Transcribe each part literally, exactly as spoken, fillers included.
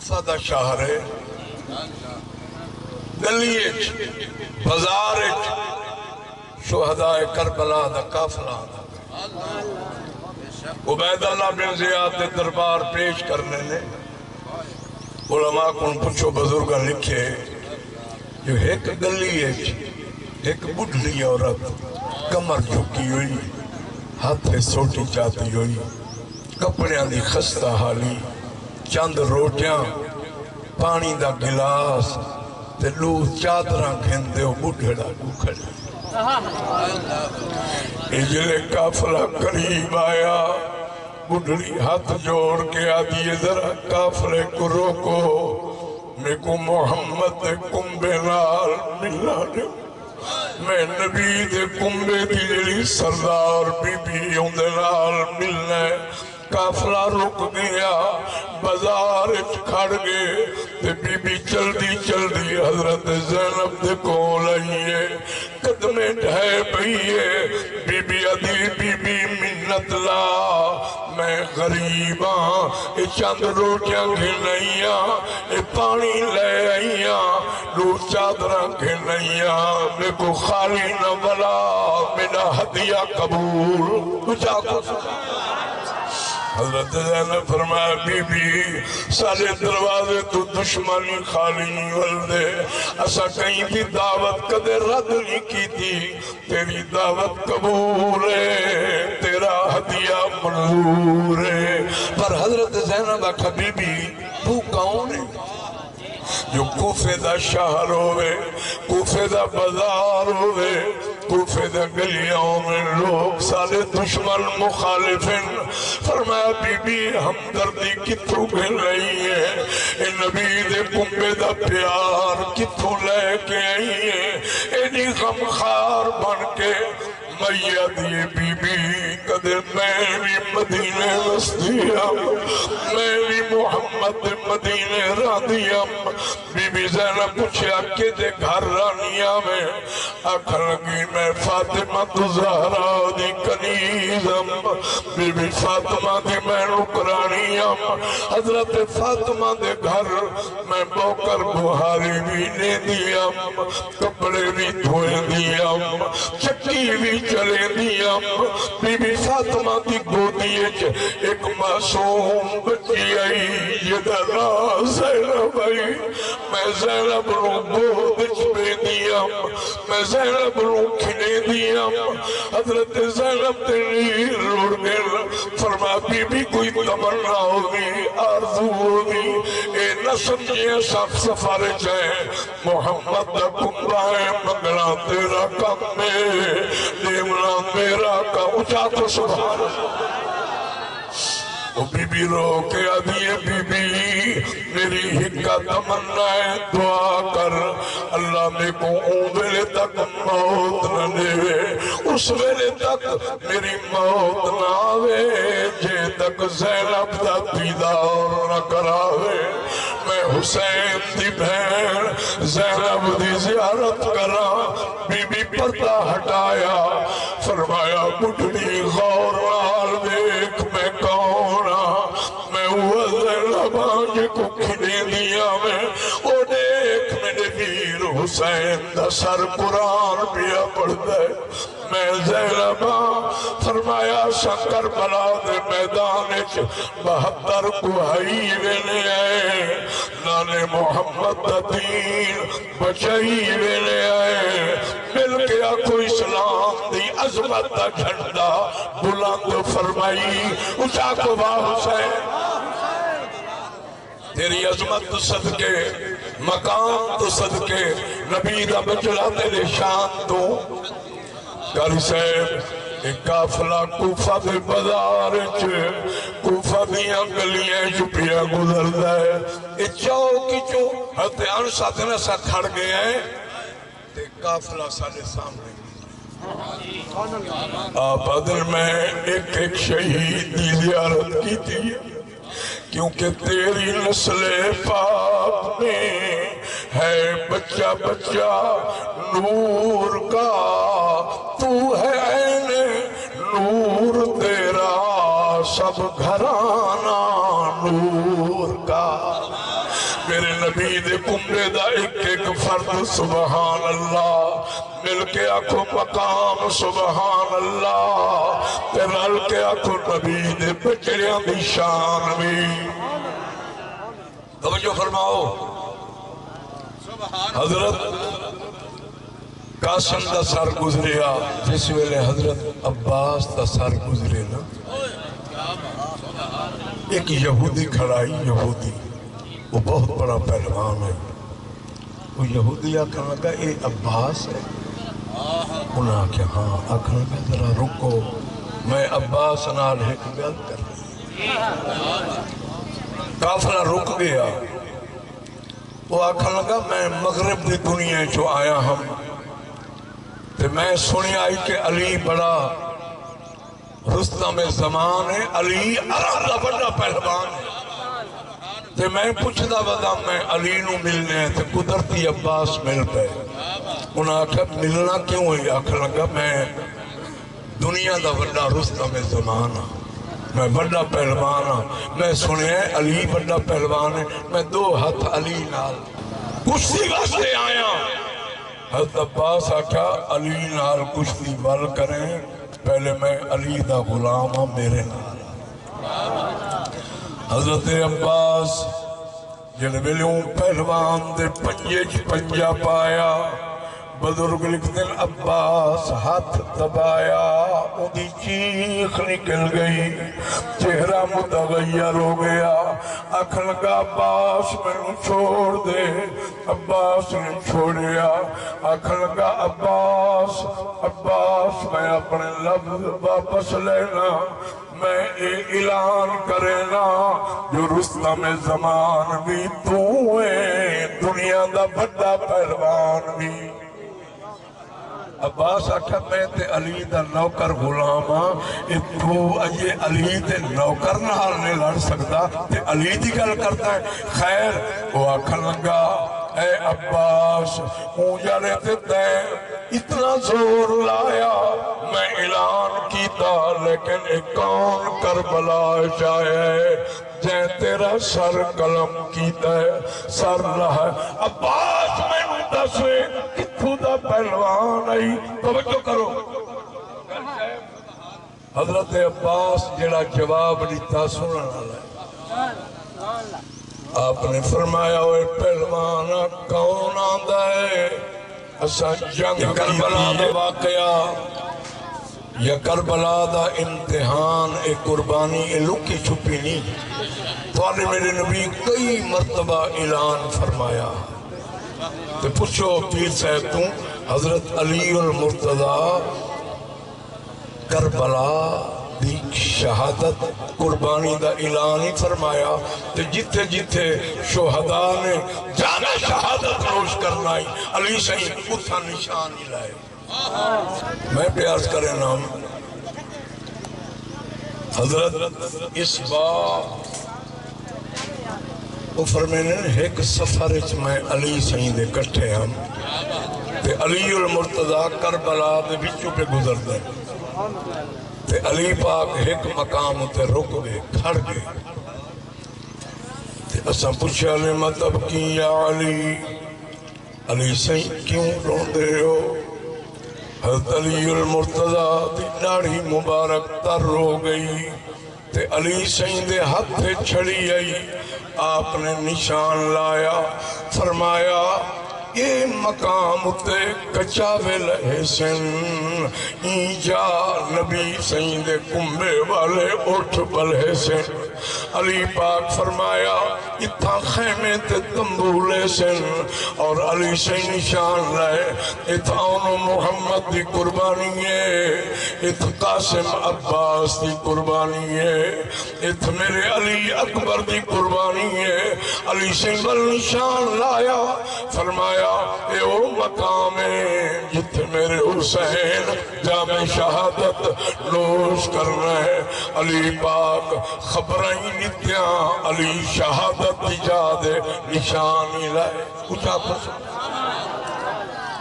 کوفہ دا شہر ہے۔ گلی اچ، بازار اچ شہداء کربلا دا قافلہ آندا۔ عبید اللہ بن زیاد دے دربار پیش کرنے نے۔ علماء کوں پچھو، بزرگاں لکھے جو ہک گلی اچ ہک ٻڈھڑی عورت کمر جھکی ہوئی، ہتھ اچ سوٹی چاتی ہوئی، کپڑیاں دی خستہ حالی، چند روٹیاں، پاݨی دا گلاس تے ݙو چادراں گھن تے او ٻڈھڑا اڳوں کھڑی۔ اے جلے قافلہ قریب آیا، ٻڈھڑی ہتھ جوڑ کے آہدی ہے، ذرا قافلے کوں روکو، میکوں محمد دے کنبے نال ملݨ ݙیو۔ میں نبی دے کنبے دی جیڑھی سردار بی بی اوندے نال ملݨا ہے۔ قافلہ رک ڳیا، بازار اچ کھڑ ڳئے تے بی بی چلدی چلدی حضرت زینب دے کول آئی ہے، قدمیں ڈھہے پئی ہے۔ بی بی آہدی، بی بی منت لا، میں غریب ہاں، اے چند روٹیاں گھن آئی ہاں، اے پاݨی لے آئی ہاں، ݙو چادراں گھن آئی ہاں، میکوں خالی نہ ولا، میݙا ہدیہ قبول۔ اچا آکھو۔ حضرت زینب فرمایا، بی بی، ساݙے دروازے توں دشمن خالی نہیں ولدے، اساں کہیں دی دعوت کدے رد نہیں کیتی، تیری دعوت قبول ہے، تیرا ہدیہ منظور ہے۔ پر حضرت زینب آکھا، بی بی، توں کون ہے جو کوفے دا شہر ہووے، کوفے دا بازار ہووے، کوفے دا گلیاں ہوون، لوک سارے دشمن مخالف ہن۔ فرمایا، بی بی، ہمدردی کتھوں گھن آئی ہے؟ اے نبی دے کنبے دا پیار کتھوں لے کے آئی ہے؟ ایݙی غمخوار بݨ کے۔ مئی آہدی ہے، بی بی، کدے میں وی مدینے وسدی ہم، میں وی محمد دے مدینے رہندی ہم۔ بی بی زینب پچھیا، کیندے گھر رہندی ہاویں؟ آکھݨ لڳی، میں فاطمہ الزہرا دی کنیز ہم، بی بی فاطمہ دی میں نوکراݨی ہم۔ حضرت فاطمہ دے گھر میں ٻوکر ٻوہاری وی ݙیندی ہم، کپڑے وی دھویندی ہم، چکی وی چلیندی ہم۔ بی بی فاطمہ دی گودی اچ ہک معصوم ٻچی ہئی، جیندا ناں زینب ہئی۔ میں زینب نوں گود اچ پیندی ہم، میں زینب نوں کھنیندی ہم۔ حضرت زینب دے نیر لڑ ڳئے۔ فرمایا، بی بی، کوئی تمنا ہووی، آرزو ہووی، اے نہ سمجھیں اساں سفر اچ ہیں۔ محمد دا کنبہ ہے، منگݨا تیرا کم ہے، ݙیوݨا میرا کم۔ اچا آکھو، سبحان اللہ۔ او بی بی رو کے آہدی ہے، بی بی، میری ہکا تمنا ہے، دعا کر، اللہ میکوں اوں ویلے تک موت نہ ݙیوے، اس ویلے تک میری موت نہ آوے، جے تک زینب دا دیدار نہ کراوے۔ میں حسین دی بھیݨ زینب دی زیارت کراں۔ بی بی پردہ ہٹایا، فرمایا، ٻڈھڑی، غور نال ݙیکھ میں کون ہاں۔ میں اوہا زینب ہاں جیکوں کھنیندی ہاویں۔ او ݙیکھ، میݙے ویر حسین دا سر قرآن پیا پڑھدا ہے۔ میں زینب ہاں۔ فرمایا، اساں کربلا دے میدان اچ بہتر کوہائی ویندے ہیں، نانے محمد دا دین بچائی ویندے ہیں۔ مل کے آکھو، اسلام دی عظمت دا جھنڈا بلند فرمائی۔ اچا آکھو، واہ حسین۔ تیری عظمت توں صدقے، مقام توں صدقے، نبی دا بچڑا تیݙے شان توں۔ قاری صاحب، اے قافلہ کوفہ دے بازار اچ، کوفہ دیاں گلیاں اچ پیا گزردا ہے۔ اے چوک اچوں حضرت انس آہدن، اساں کھڑ ڳئے ہیں تے قافلہ ساݙے سامݨے۔ آپ آہدن، میں ہک ہک شہید دی زیارت کیتی ہے، کیونکہ تیری نسل پاک میں ہے بچہ بچہ نور کا، تو ہے عین نور، تیرا سب گھرانہ نور کا۔ میرے نبی دے کنبے دا ہک ہک فرد سبحان اللہ، مل کے آکھو مقام سبحان اللہ، تے رل کے آکھو نبی دے پچڑیاں دی شان وی۔ توجہ فرماؤ۔ حضرت قاسم دا سر گزریا، جس ویلے حضرت عباس دا سر گزرے نا، ایک یہودی کھڑائی، یہودی، وہ بہت بڑا پہلوان ہے۔ وہ یہودی آکھن لگا، "اے عباس ہے؟" انہاں آکھیا، "ہاں۔" آکھن لگا، "ذرا رکو، میں عباس نال ہک گل کرنی۔" قافلہ رک گیا۔ وہ آکھن لگا، "میں مغرب دی دنیا چوں آیا ہم، تے میں سنیا ہئی کہ علی بڑا رستم زمان ہے، علی عرب دا وݙا پہلوان ہے۔ تے میں پچھدا ودا، میں علی نوں ملنے ہیں، تے قدرتی عباس مل پئے۔" انہاں آکھیا، "ملنا کیوں ہے؟" آکھن لگا، "میں دنیا دا وݙا رستم زمان ہاں، میں وݙا پہلوان ہاں، میں سنیا ہے علی وݙا پہلوان ہے، میں دو ہتھ علی نال کشتی واسطے آیا۔" حضرت عباس آکھیا، "علی نال کشتی ول کریں، پہلے میں علی دا غلام ہاں، میرے نال آ۔" حضرت عباس جیڑھے ویلے اوں پہلوان دے پنجے اچ پنجا پایا، بزرگ لکھدن، عباس ہتھ دبایا، اوندی چیخ نکل ڳئی، چہرہ متغیر ہو ڳیا۔ آکھن لگا، "عباس، مینوں چھوڑ ݙے۔" عباس نے چھوڑیا۔ آکھن لگا، "عباس، عباس، میں اپݨے لفظ واپس لینا۔" میں اے اعلان کرینا جو رستم زمان وی توں ایں، دنیا دا وݙا پہلوان وی۔ عباس آکھیا، "میں تے علی دا نوکر غلام ہاں، اے توں اڄے علی دے نوکر نال نہیں لڑ سڳدا تے علی دی ڳل کردا ہے۔" خیر، او آکھن لگا، "اے عباس، اوں جانے تے تیں اتنا زور لایا، میں اعلان کیتا، لیکن اے کون کربلا چ آیا ہے جیں تیرا سر قلم کیتا ہے، سر لاہا ہے؟" عباس، مینوں دس، کتھوں دا پہلوان ہئی؟ توجہ کرو۔ حضرت عباس جیڑھا جواب ݙتا، سݨݨ والا ہے۔ آپ نے فرمایا، "اوئے پہلوان، کون آندا ہے؟ اساں جنگ کربلا دا واقعہ یا کربلا دا امتحان، اے قربانی، اے لکی چھپی نہیں۔" تہاݙے میرے نبی کئی مرتبہ اعلان فرمایا۔ تے پچھو پیر صاحب توں، حضرت علی المرتضی کربلا دی شہادت، قربانی دا اعلان ہی فرمایا، تے جتھے جتھے شہداء نے جام شہادت نوش کرنا ہی، علی سئیں اتھاں نشان ہی لائے۔ میں پیاس کرے نام حضرت اس با او فرمیندن، ہک سفر اچ میں علی سئیں دے کٹھے ہم تے علی المرتضی کربلا دے وچوں پہ گزردے تے علی پاک ہک مقام اتے رک ڳئے، کھڑ ڳئے۔ تے اساں پچھیا، "لم تبکی یا علی؟ علی سئیں کیوں روندے ہو؟" حضرت علی المرتضی دی ݙاڑھی مبارک تر ہو ڳئی۔ تے علی سئیں دے ہتھ اچ چھڑی آئی، آپ نے نشان لایا، فرمایا، "اے مقام اتے کچاوے لہیسن، ایں جا نبی سئیں دے کنبے والے اٹھ ٻلہیسن۔" علی پاک فرمایا، اتھاں خیمے تے تمبو لیسن، اور علی سئیں نشان لائے، اتھاں اونو محمد دی قربانی ہے، اتھ قاسم عباس دی قربانی ہے، اتھ میرے علی اکبر دی قربانی ہے۔ علی سئیں ول نشان لایا، فرمایا، اے او مقام ہے جتھے میرے حسین جام شہادت نوش کرنا ہے۔ علی پاک خبراں ہی ݙتیاں، علی شہادت دی جا دے نشان ہی لائے۔ اچا آکھو۔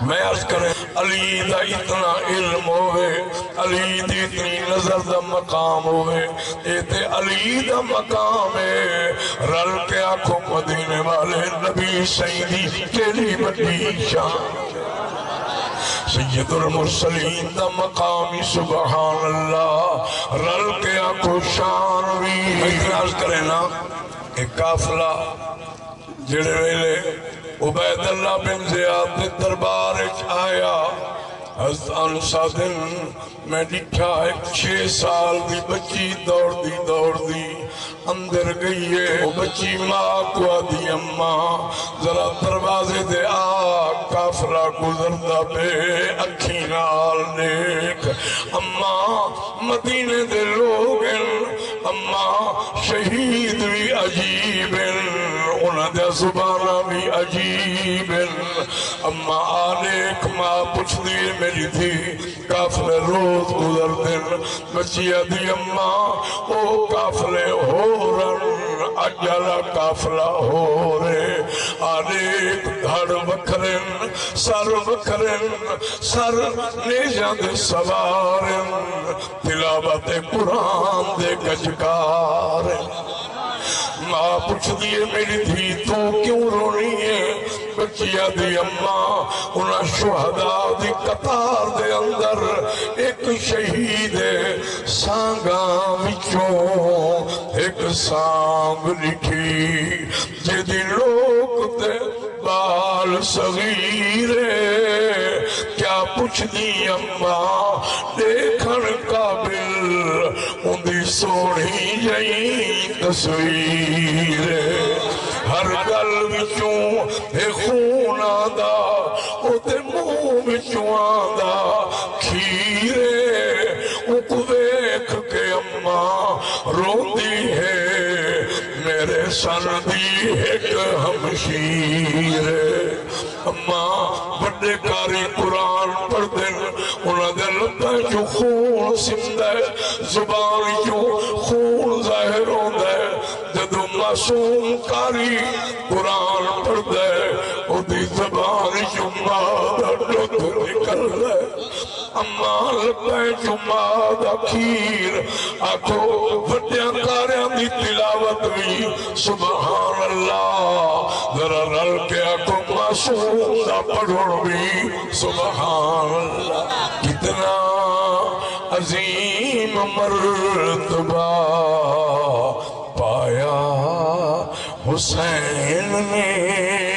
میں عرض کریں، علی دا اتنا علم ہووے، علی دی اتنی نظر دا مقام ہووے، اے تے علی دا مقام ہے۔ رل کے آکھو مدینے والے، نبی سائیں دی کیڑی وݙی شان۔ سید المرسلین دا مقام ہی سبحان اللہ، رل کے آکھو شان وی۔ میں عرض کرے نا، اے قافلہ جڑے ویلے عبید اللہ بن زیاد دے دربار اچ آیا، حضرت انس آہدن، میں ݙٹھا ہک چھ سال دی ٻچی دوڑدی دوڑدی اندر ڳئی ہے۔ او ٻچی ماء کوں آہدی، اماں، ذرا دروازے دے آ، قافلہ گزردا پئے، اکھیں نال ݙیکھ۔ اماں، مدینے دے لوگ ہن، اماں، شہید وی عجیب ہن، انہاں دیاں زباناں وی عجیب ہن۔ اماں، آ ݙیکھ، ماء پچھدی ہے، میݙی دھی، قافلے روز گزردن؟ ٻچی آہدی، اماں، او قافلے ہور ہن، اڄ آلا قافلہ ہور ہے۔ آ ݙیکھ، دھڑ وکھرے ہن، سر وکھرے ہن، سر نیزیاں دے سوار ہن، تلاوت قرآن دے گجکار ہن۔ ماء پچھدی ہے، میݙی دھی، توں کیوں روݨی ہے؟ ٻچی آہدی، اماں، انہاں شہداء دی قطار دے اندر ہک شہید ہے، سانگاں وچوں ہک سانگ ݙٹھی، جیندی نوک تے ٻال صغیر ہے۔ کیا پچھدی اماں، ݙیکھݨ قابل اوندی سوہݨی جئیں تصویر ہے۔ ہر ڳل وچوں ہے خون آندا، اوندے منہ وچوں آندا کھیر ہے۔ اونکوں ویکھ کے اماں روندی ہے، میݙے سݨ دی ہک ہمشیر۔ اماں، وݙے قاری قرآن پڑھدن، انہاں دے لباں چوں خون سمدا ہے، زبان چوں خون ظاہر ہوندا ہے۔ جدوں معصوم قاری قرآن پڑھدا ہے، اوندی زبان چوں ماء دا ݙدھ نکلدا ہے۔ اماں، لباں چوں ماء دا کھیر۔ آکھو، وݙیاں قاریاں دی تلاوت وی سبحان اللہ، ذرا رل کے آکھو، معصوم دا پڑھݨ وی سبحان اللہ۔ کتنا عظیم مرتبہ پایا حسین نے۔